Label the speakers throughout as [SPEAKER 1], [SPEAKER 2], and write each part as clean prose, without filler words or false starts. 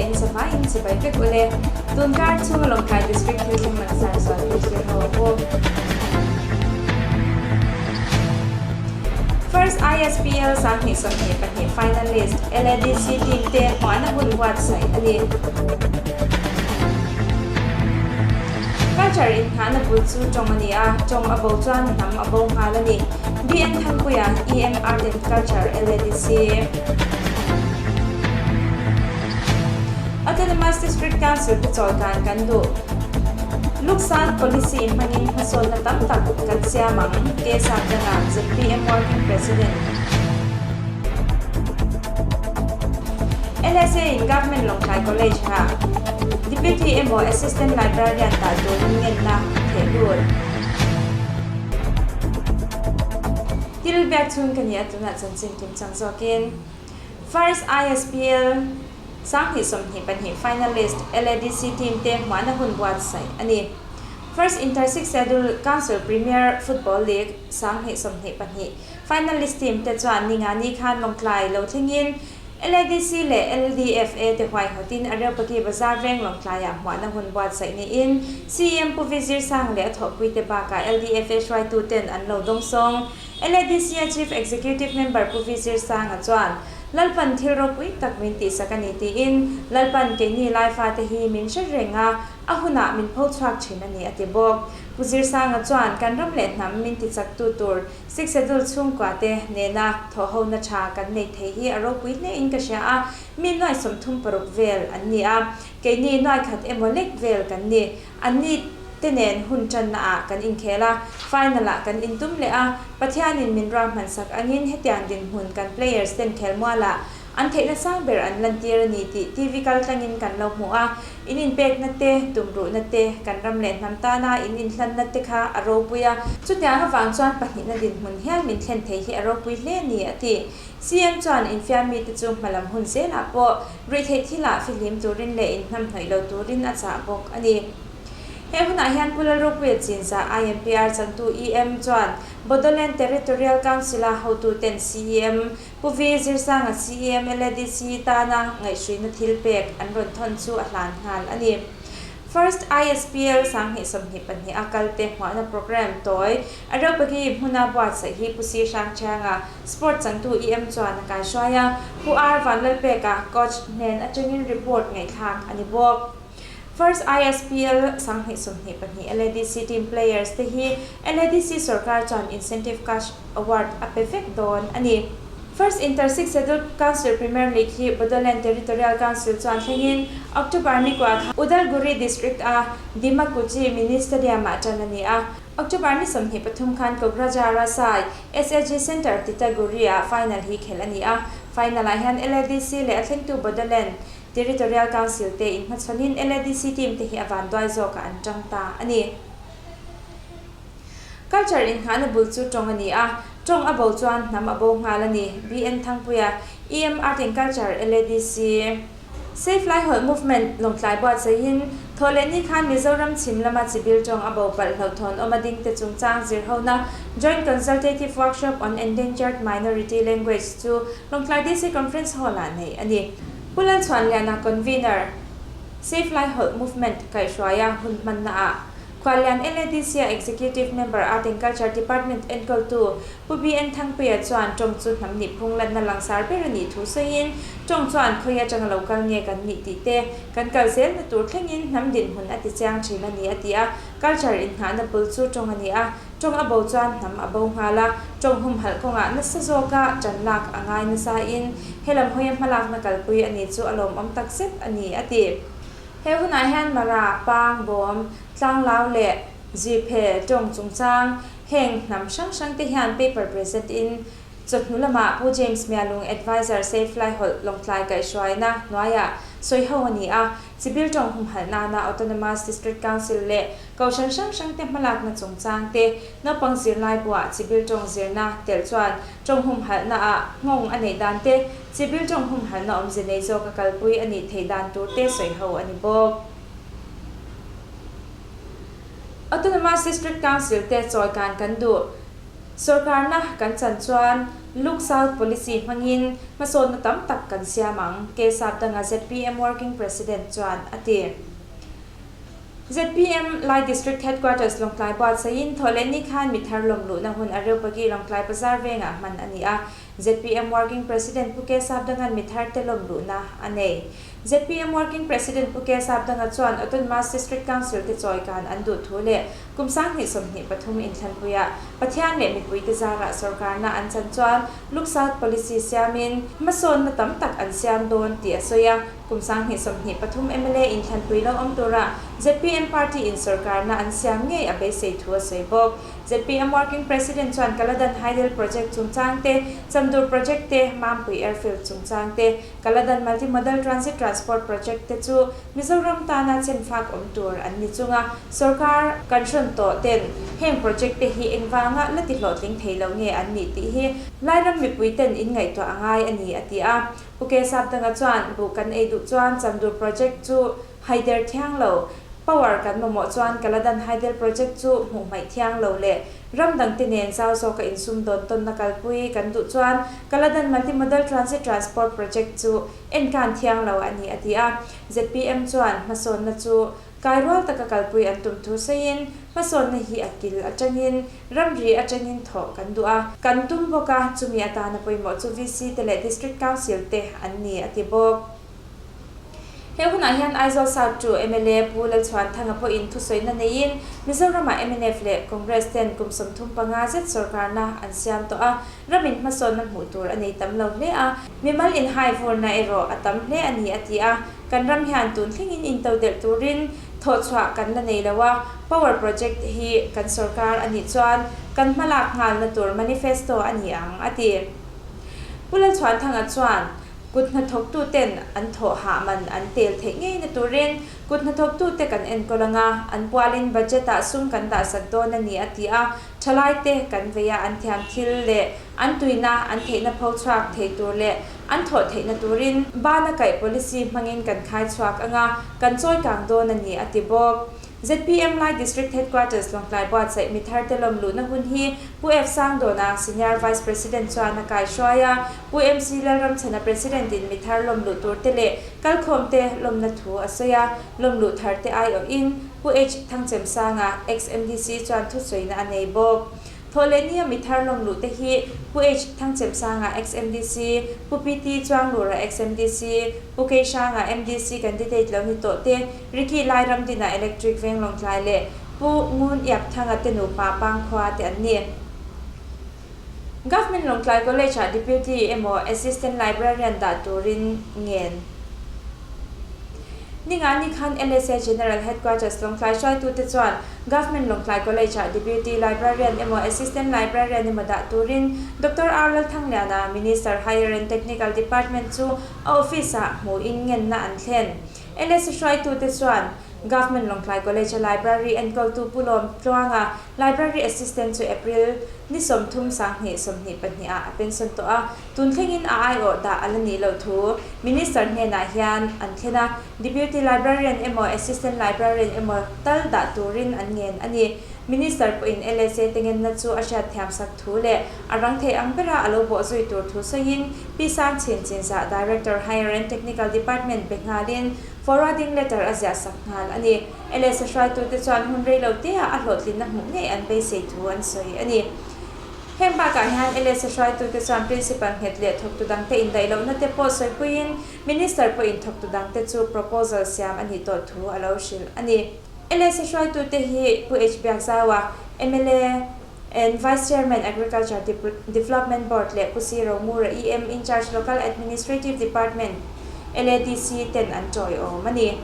[SPEAKER 1] in zavaiin chibai vek ule. Tunkar chhunga Lawngtlai District thil thleng langsar zualpui thlir ho ang u. First ISPL 2022 finalist LADC team te hmuahna hun buatsaih a ni. Culture inngahna bul chu tawng a ni a, tawng a bo chuan hnam a bo nghal a ni. BN Thangpuia, EM Art and Culture, LADC. Autonomous District Council te chawlkan kan duh. Luksan policy hmangin hmasawnna tam tak kan siam ang, K Sapdanga, zpm Working President. LSA in Government Lawngtlai College ah Deputy emaw Assistant Librarian dah turin ngenna a theh lut. Thil biak chhung ka ni a tunah chanchin kim chang zawkin First ISPL 2022 finalist LADC team te hmuahna hun buatsaih a ni. First Inter Six Schedule Council Premier Football League 2022 finalist team te chuan Ningani khan Lawngtlai lo thlengin LADC leh LDFA te huaihawtin Areopagi Bazar veng Lawngtlaiah hmuahna hun buatsaih niin CEM Pu Vizir Sang leh a thawhpuite bakah LDFA hruaituten an lo dawngsawng. LADC-a Chief Executive Member Pu Vizir Sanga chuan, Lalpan thil ropui tak min tihsak a ni tiin Lalpan keini Laifa te hi min hre reng a, a hunah min pho chhuak thin a ni a ti bawk. Pu Zirsanga chuan kan ram leh hnam min tichaktu tur Siksedul chhungkua te nena thawhhona tha kan nei thei hi a ropui hle in ka hria a, mi nuai 36 vel an ni a, keini nuai khat emaw lek vel kan ni. Anni te nen hun tanna ah kan inkhel a, final ah kan intum leh a, Pathianin min ruahmansak angin hetiang dinhmun kan players ten khelmualah an theihna sang ber an lantir a ni tih TV kal tlangin kan lo hmu a, in inpekna te, tumruhna te, kan ram leh hnam tana in inhlanna te kha a ropui a, chutiang avang chuan pahnihna dinhmun hial min thlen thei hi a ropui hle a ni, a ti. CM chuan infiam mite chu hmalam hun zelah pawh ruihtheih thilah fihlim turin leh inhnamhnawih lo turin a chah bawk a ni. He hunah hian Pu Lalropuia Chinzah, IMPR changtu EM chuan Bodoland Territorial Council-a hotuten CEM, Pu V Zirsanga CEM LADC tana ngaihhruina thil pek an rawn thawn chu a hlan nghal a ni. First ISPL 2022 a kalte hmuahna programme tawi Areopagi hmuna buatsaih hi Pu Si Hrangchhianga Sport changtu EM chuan a kaihruai a, Pu R Vanlalpeka coach hnen atangin report ngaihthlak a ni bawk. First ISPL 2022 LADC team players te hi LADC sorkar chuan incentive cash award a pe vek dawn a ni. First Inter Six Schedule Council Premier League hi Bodoland Territorial Council chuan thlengin October ni kua khan Udalguri District a Dimakuchi Mini Stadium-ah tan a ni a. October ni 23 khan Kokrajhar-a Sai SAG Centre Titaguri-ah final hi khelh a ni a. Final-ah hian LADC leh a thlengtu Bodoland Territorial Council te inhmachhawnin LADC team te hi a vanduai zawkah an tang ta a ni. Culture innghahna bul chu tawng a ni a, tawng a bo chuan hnam a bo nghal a ni, BN Thangpuia, EM Art and Culture, LADC. Safe Laiholh Movement Lawngtlai buatsaihin Thawhlehni khan Mizoram chhim lama chibil tawng a bo palh hlauhthawn awm a ding te chungchang zirhona Joint Consultative Workshop on Endangered Minority Language chu Lawngtlai DC Conference Hall-ah neih a ni. Pu Lalchhuanliana Convener, Safe Laiholh Movement kaihhruaia hun hmannaah Khuallian LADC-a Executive Member Art and Culture Department enkawltu Pu BN Thangpuia chuan tawng chu hnam nih phung lanna langsar ber a nih thu sawiin, tawng chuan khawi atanga lo kal nge kan nih tih te, kan kal zelna tur thlengin hnam dinhmun a ti chiang thin a ni a ti a. Culture innghahna bul chu tawng a ni a, tawng a bo chuan hnam a bo nghal a, tawng humhalh kawngah nasa zawka tan lak a ngai nasain helam hawia hmalakna kalpui a ni chu a lawmawm takzet a ni a ti. He hunah hian Mara, Pang, Bawm, Tlanglau leh Ziphe tawng chungchang heng hnam hrang hrang te hian paper present in chawhnu lamah Pu James Mialung Adviser Safe Laiholh Lawngtlai kaihhruaina hnuaiah sawi ho a ni a, Chibil tawng humhalh nana Autonomous District Council leh Kohhran hrang hrang te hmalakna chungchang te naupang zirlai buah Chibil tawng zirna telh chuan tawng humhalhna ah nghawng a neih dan te Chibil tawng humhalhna awmze nei zawk a kalpui a nih theih dan tur te sawi ho a ni bawk. Autonomous District Council te chawikan kan duh. Sorkarna kan chan chuan Look South Policy hmangin hmasawnna tam tak kan siam ang, K Sapdanga zpm Working President chuan a ti. Zpm Lai District Headquarters Lawngtlai buatsaihin Thawhlehni khan mi thar lawm luhna hun Areopagi Lawngtlai Bazar vengah hman a ni a. Zpm Working President Pu K Sapdanga'n mi tharte lawm luhna a nei. Zpm Working President Pu K Sapdanga chuan Autonomous District Council te chawi kan an duh thu leh kum 2023 inthlanpuiah Pathian leh mipuite zarah sorkarna an chan chuan Look South Policy siamin hmasawnna tam tak an siam dawn tih a sawi a. Kum 2023 mla inthlanpui lo awm tura zpm party in sorkarna an siam ngei a beisei thu a sawi bawk. Zpm Working President chuan Kaladan Hydel Project chungchang te, Chamdur Project te, Mampui Airfield chungchang te, Kaladan Multi-Modal Transit Transport Project te chu Mizoram tana chenfak awm tur an ni chunga sorkar kan hrawn tawh ten heng project te hi engvanga la ti hlawhtling thei lo nge an nih tih hi Lairam mipui ten in ngaihtuah a ngai a ni a ti a. Pu K Sapdanga chuan buh kan ei duh chuan Chamdur Project chu haider thiang lo, power kan mamawh chuan Kaladan Hydel Project chu hmuh hmaih thiang lo leh ram dangte nen zau zawka insum dawn tawnna kalpui kan duh chuan Kaladan Multimodal Transit Transport Project chu enkan thiang lo a ni a ti a. Zpm chuan hmasawnna chu kairual taka kalpui an tum thu sawiin hmasawnna hi a kil atangin ramri atangin thawh kan duh a, kan tum bawk a, chumi atana pawimawh chu VC te leh District Council te an ni a ti bawk. He hunah hian Aizawl South tu mla Pu Lalchhuanthanga pawhin thusawiina neiin Mizoramah mnf leh Congress ten kum 35 zet sorkarna an siam tawh a, ramin hmasawnna hmuh tur a nei tam lo hle a, mimal inhai vurna erawh a tam hle a ni a ti a, kan ram hian tun thlengin intodelh turin thawhchhuah kan la nei lo a, power project hi kan sorkar a nih chuan kan hmalak nghalna tur manifesto a ni ang a ti. Pu Lalchhuanthanga chuan. Kut hnathawktuten an thawh hah man an tel theih ngei na turin kut hnathawktute kan enkawl ang a, an pualin budget-ah sum kan dahsak dawn a ni a ti a, thalaite kan vei a, an thiam thil leh an tuina an theihna pho chhuak thei tur leh an thawh theihna turin bana kaih policy hmangin kan khai chhuak ang a, kan chawi kang dawn a ni a ti bawk. Zpm Lai District Headquarters Lawngtlai buatsaih mi tharte lawm luhna hun hi Pu F Sangdawna, Senior Vice President chuan a kaihruai a, Pu MC Lalramchhana President in mi thar lawm luh tur te leh kalkhawm te lawmna thu a sawi a, lawm luh thar te aiawhin Pu H Thangchemsanga, ex-MDC chuan thusawina a nei bawk. Thawhlehnia mi thar lawm luh te hi Pu H Thangchemsanga, ex-MDC, Pu PT Chuanglura, ex-MDC, Pu Keihranga, MDC candidate lo ni tawh te, Ricky Lairamdina, Electric Veng Lawngtlai leh Pu Ngun Iapthanga te nupa Pangkhua te an ni. Government Lawngtlai College-ah Deputy emaw Assistant Librarian dah turin ngen. Ningani khan LSA General Headquarters Lawngtlai hruaitute chuan Government Lawngtlai College-ah Deputy Librarian emaw Assistant Librarian emaw dah turin Doctor R Lalthangliana, Minister Higher and Technical Department chu a office-ah hmuhin ngenna an thlen. LSA hruaitute chuan Government Lawngtlai College-a Library enkawltu Pu Lawm Tluanga, Library Assistant chu April ni 30 2022 ah a pension tawh a, tun thlengin a aiawh dah a la nih loh thu Minister hnenah hian an thlen a, Deputy Librarian emaw Assistant Librarian emaw tal dah turin an ngen a ni. Minister pawhin LSA te ngenna chu a hriatthiam sak thu leh a rang thei ang bera a lo bawh zui tur thu sawiin Pi Sang Chin Chinzah Director Higher and Technical Department be nghalin Forwarding letter a ziah sak nghal a ni. LSA hruaitute chuan hun rei lo te ah a hlawhtlinna hmuh ngei an beisei thu an sawi a ni. Heng bakah hian LSA hruaitute chuan Principal nghet leh thawktu dangte indaih lohna te pawh sawipuiin Minister pawhin thawktu dangte chu proposal siam a nih tawh thu a lo hrilh a ni. LSA hruaitute hi Pu H Biakzaua, mla and Vice Chairman Agriculture Development Board leh Pu C Romura EM In-charge Local Administrative Department, LADC, ten an tawiawm a ni.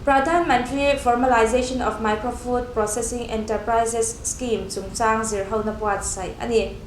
[SPEAKER 1] Pradhan Mantri Formalization of Micro Food Processing Enterprises Scheme chungchang zirhona buatsaih a ni.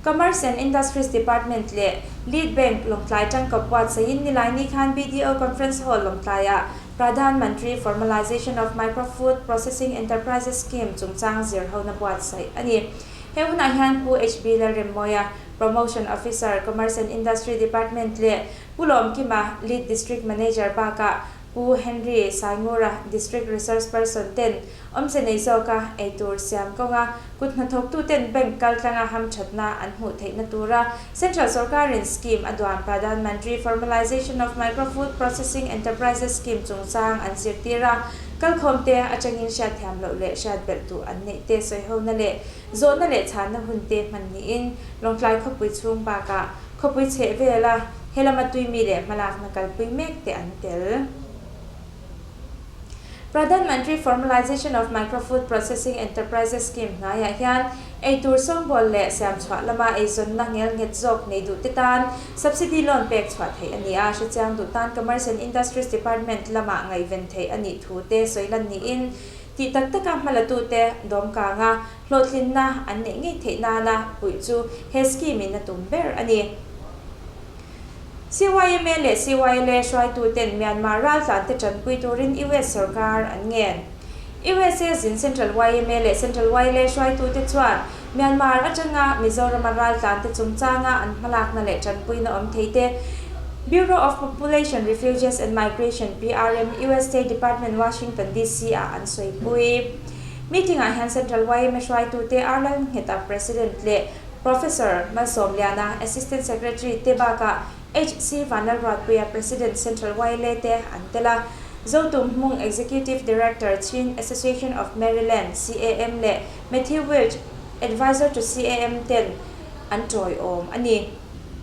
[SPEAKER 1] Commerce and Industries Department leh Lead Bank Lawngtlai tangkawp buatsaihin Nilaini khan BDO Conference Hall Lawngtlaiah Pradhan Mantri Formalization of Micro Food Processing Enterprises Scheme chungchang zirhona buatsaih a ni. He hunah hian Pu HB Lalremmawia, Promotion Officer, Commerce and Industry Department leh Pu Lawmkima, Lead District Manager bakah Pu Henry Saingura, District Resource Person ten awmze nei zawka eitur siam kawnga kut hnathawktuten bank kaltlanga hamthatna an hmuh theihna tura Central sorkarin scheme a duan Pradhan Mantri Formalization of Micro Food Processing Enterprises Scheme chungchang an zirtir a, kalkhawmte atangin hriatthiam loh leh hriat belh duh an neih te sawihona leh zawhna leh chhanna hunte hman niin Lawngtlai khawpui chhung bakah Khawpui chheh vela he lama tuimi leh hmalakna kalpui mek te an tel. Pradhan Mantri Formalization of Micro Food Processing Enterprises Scheme hnuaiah hian eitur sawngbawl leh siamchhuah lama eizawnna ngel nghet zawk nei duh te tan subsidy loan pek chhuah theih a ni a, hrechiang duh tan Commerce and Industries Department lamah ngaihven theih a nih thu te sawi lan niin tih tak taka hmalatute dawmkanga Hlawhtlinna an neih ngei theih nana puih chu he scheme in a tum ber a ni. CYMA leh CYLA hruaituten Myanmar raltlante tanpui turin US sorkar an ngen. USA zin Central YMA leh Central YLA hruaitute chuan Myanmar atanga Mizorama raltlante chungchanga an hmalakna leh tanpuina awm thei te Bureau of Population, Refugees and Migration, PRM, US State Department, Washington DC ah an sawipui. Meeting ah hian Central yma hruaitute Arlal Ngheta, President leh Professor Malsawmliana, Assistant Secretary te bakah HC Vanlalruatpuia, President, Central YLA te an tel a. Zotum Hmung, Executive Director, Chin Association of Maryland, CAM, leh Matthew Wilch, Advisor to CAM ten an tawiawm a ni.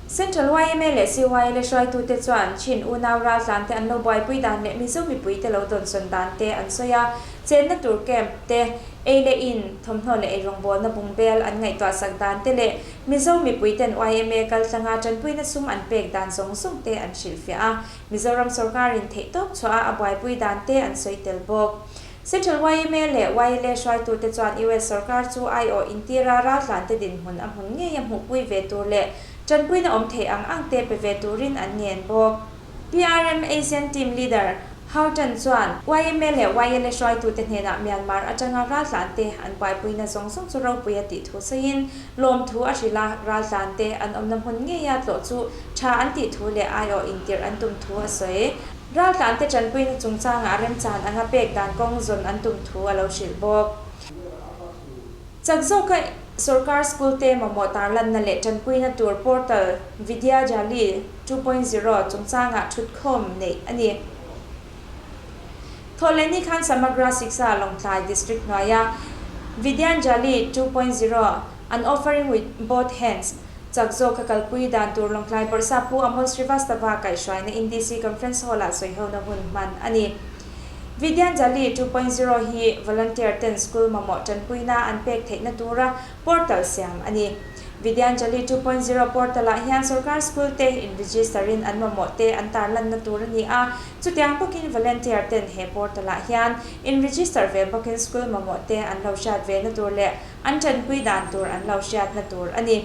[SPEAKER 1] Central yma leh CYLA hruaitute chuan Chin unau raltlante an lo buaipui dan leh Mizo mipuite lo dawnsawn dan te an sawi a. Chenna tur camp te, ei leh in, thawmhnaw leh eirawngbawlna bungbel an ngaihtuah sak dan te leh Mizo mipuiten yma kaltlanga tanpuina sum an pek dan zawng zawng te an hrilhfiah a, Mizoram sorkarin theihtawp chhuah a a buaipui dan te an sawi tel bawk. Central yma leh YLA hruaitute chuan US sorkar chu aiawh intira raltlante dinhmun a hmun ngei a hmuhpui ve tur leh tanpuina awm theih ang ang te pe ve turin an ngen bawk. PRM Asian Team Leader, Houghton chuan YMA leh YLA hruaitute hnenah Myanmar atanga raltlante an buaipuina zawng zawng chu ropui a tih thu sawiin lawmthu a hrilh a, raltlante an awmna hmun ngeia tlawh chu tha an tih thu leh aiawh intirh an tum thu a sawi. Raltlante tanpuina chungchangah remchan anga pek dan kawng zawn an tum thu a lo hrilh bawk. Chak zawka sorkar school te mamawh tarlanna leh tanpuina tur portal Vidyajali 2.0 chungchangah thutkhawm neih a ni. Thawhlehni khan Samagra Shiksha Lawngtlai District hnuaia Vidyanjali 2.0, An Offering With Both Hands chak zawka kalpui dan tur Lawngtlai Bawrhsap Pu Amol Srivastava kaihhruaina in DC Conference Hall-ah sawihona hun hman a ni. Vidyanjali 2.0 hi volunteer ten school mamawh tanpuina an pek theihna tura portal siam a ni. Vidyanjali 2.0 portal ah hian sorkar school te in register in an mamawh te an tarlanna tur a ni a, chutiang bawkin volunteer ten he portal ah hian in register ve bawkin school mamawh te an lo hriat ve na tur leh an tanpui dan tur an lo hriatna tur a ni.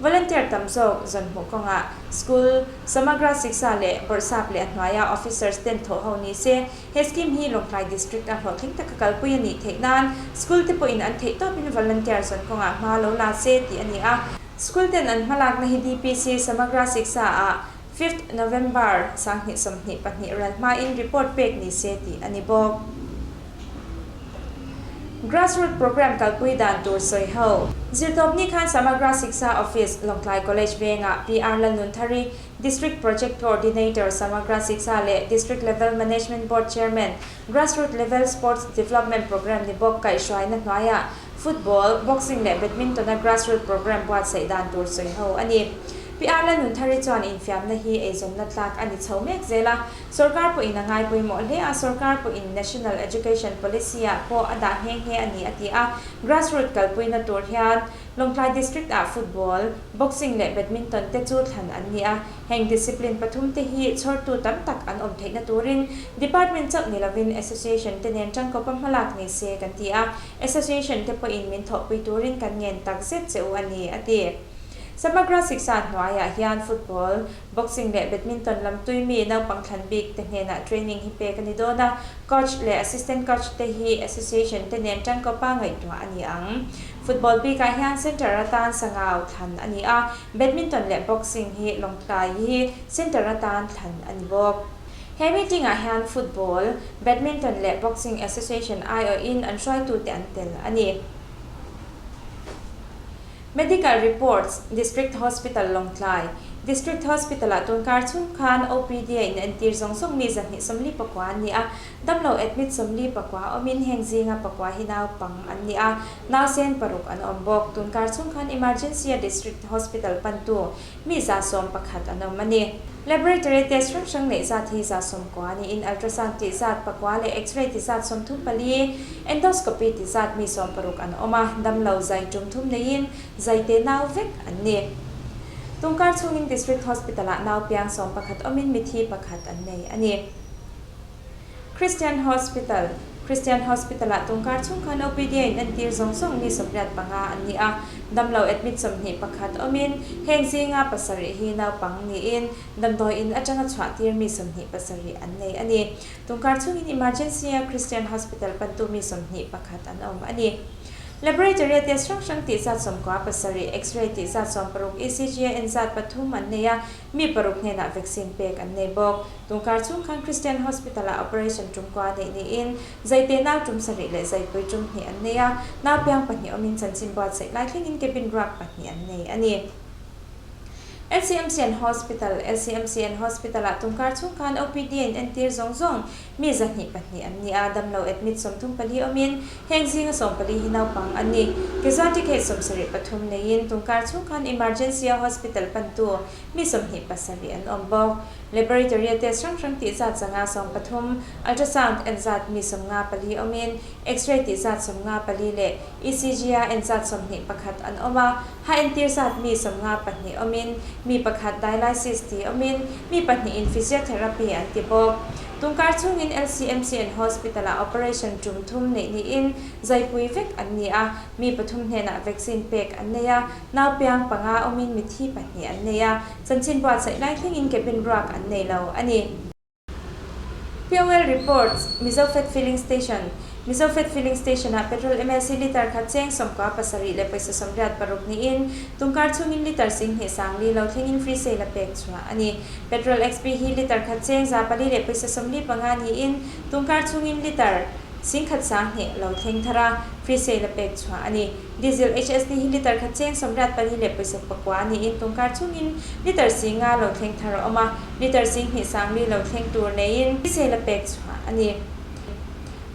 [SPEAKER 1] Volunteer tam zawk zawn hmuh kawngah School, Samagra Shiksha leh Bawrhsap leh a hnuaia officers ten thawh ho ni se, he scheme hi Lawngtlai District a hlawhtling taka kalpui a nih theih nan School te pawhin an theih tawpin volunteer zawn kawngah hma lo la se tih a ni a. School ten an hmalakna hi DPC Samagra Shiksha ah Fifth November 2022 ral hmain report pek ni se tih a ni bawk. Grassroot Programme kalpui dan tur sawi ho. Zirtawpni khan Samagra Shiksha Office, Lawngtlai College vengah PR Lalnunthari, District Project Coordinator, Samagra Shiksha leh District Level Management Board Chairman, Grassroot Level Sports Development Programme ni bawk kaihhruaina hnuaiah Football, Boxing leh Badminton-a Grassroot Programme buatsaih dan tur sawi ho a ni. PR Lalnunthari chuan infiamna hi eizawnna tlak a ni chho mek zel a, Sorkar pawhin a ngai pawimawh hle a, sorkar pawhin National Education Policy-ah pawh a dah nghe nghe a ni a ti a. Grassroot kalpuina tur hian Lawngtlai District-ah Football, Boxing leh Badminton te chu thlan an ni a. Heng discipline pathum te hi chhawrtu tam tak an awm theihna turin Department chauh ni lovin Association te nen tangkawpa hmalak ni se kan ti a, Association te pawhin min thawhpui turin kan ngen tak zet che u a ni a ti. Samagra Shiksha hnuaiah hian Football, Boxing leh Badminton lam tui mi naupang thlan bik te hnenah training hi pek a ni dawn a, coach leh assistant coach te hi association te nen tangkawpa ngaihtuah a ni ang. Football bikah hian centre atan Sangau thlan a ni a, Badminton leh Boxing hi Lawngtlai hi centre atan thlan a ni bawk. He meeting-ah hian Football, Badminton leh Boxing Association aiawhin an hruaitute an tel a ni. Medical reports, District Hospital Lawngtlai, District Hospital-ah tunkar chhung khan OPD a inentir zawng zawng mi 249 an ni a, damlo admit 44 awmin heng zinga pakua hi naupang an ni a, nausen paruk an awm bawk. Tunkar chhung khan Emergency-a District Hospital pantu mi 11 an awm a ni. Laboratory test hrang hrang neih zat hi 90 niin ultrasound tih zat pakua leh x-ray ti zat 34, endoscopy ti zat mi 60 an awm a, damlo zai tum thum neiin zai te nau vek an ni. Tungkar chhungin District Hospital-ah nau piang 11 awmin mithi pakhat an nei a ni. Christian Hospital, Christian Hospital-ah tungkar chhung khan OPD a inentir zawng zawng mi 85 an ni a, damlo admit 21 awmin heng zinga pasarih hi naupang niin damdawi in atanga chhuahtir mi 27 an nei a ni. Tungkar chhungin emergency-a Christian Hospital pantu mi 21 an awm a ni. Laboratory-a test hrang hrang tih zat 97, X-ray tih zat 60, ECG-a en zat pathum an nei a, mi paruk hnenah vaccine pek an nei bawk. Tungkar chhung khan Christian Hospital-ah operation tum kua neih niin Zaite nau tum sarih leh Zaipui tum hnih an nei a, nau piang pahnih awmin chanchin buatsaih lai thlengin cabin ruak pahnih an nei a ni. LCMCN Hospital, LCMCN Hospital-ah tungkar chhung khan OPD a inentir zawng zawng mi 202 an ni a, damlo admit 34 awmin heng zinga 14 hi naupang an ni. Casualty case 73 neiin tungkar chhung khan emergency-a hospital pantu mi 27 an awm bawk. Laboratory-a test hrang hrang tih zat zanga 13, ultrasound en zat mi 54 awmin, X-ray tih zat 54 leh ECG-a en zat 21 an awm a, ha entir zat mi 52 awmin, mi pakhat dialysis ti awmin, mi pahnihin physiotherapy an ti bawk. Tungkar chhungin LCMCN Hospital-ah operation tum thum neih niin zaipui vek an ni a, mi pathum hnenah vaccine pek an nei a, nau piang panga awmin mithi pahnih an nei a. Chanchin buatsaih lai thlengin cabin ruak an nei lo a ni. POL reports, Mizofed Filling Station, Mizofed Filling Station-ah petrol mlc litre khat cheng 97 leh pawisa 86 niin tungkar chhungin litre 10,040 lo thlengin free sale a pek chhuah a ni. Petrol XP hi litre khat cheng 400 leh pawisa 45 niin tungkar chhungin litre 10,002 lo thleng thar a, free sale a pek chhuah a ni. Diesel HSD hi litre khat cheng 84 leh pawisa pakua niin tungkar chungin litre 50 lo thleng thar a awm a, litre 10,040 lo thleng tur neiin diesel a pek chhuah a ni.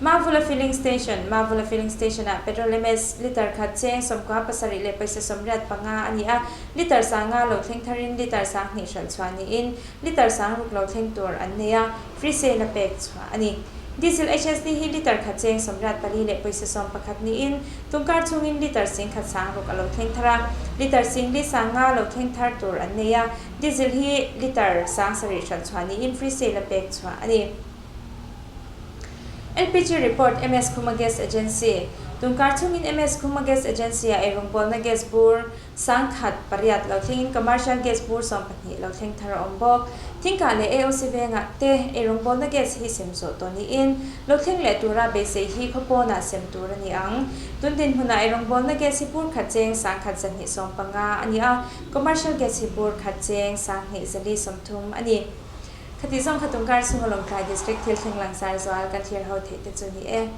[SPEAKER 1] Mavula Filling Station, Mavula Filling Station-ah petrol MS litre khat cheng 97 leh pawisa 85 a ni a, litre 50 lo thleng tharin litre 2000 hralh chhuah niin litre 6000 lo thleng tur an nei a, free sale a pek chhuah a ni. Diesel HSD hi litre khat cheng 84 leh pawisa 11 niin tungkar chhungin litre 10,060 a lo thleng thar a, litre 4,050 lo thleng thar tur an nei a, diesel hi litre 7,000 hralh chhuah niin free sale a pek chhuah a ni. LPG report MS Khuma Gas Agency, Tungkar chhungin MS Khuma Gas Agency-ah eirawngbawlna gas bur 1008 lo thlengin commercial gas bur 12 lo thleng thar a awm bawk. Thingkah leh AOC vengah te eirawngbawlna gas hi sem zawh tawh niin lo thleng leh tura beisei hi khawpawnah sem tur a ni ang. Tun dinhmunah eirawngbawlna gas hi bur khat cheng 1215 a ni a, commercial gas hi bur khat cheng 2430 a ni. Khati zawng kha tungkar chhunga Lawngtlai District thil thleng langsar zual kan thlir ho theih te chu ni e.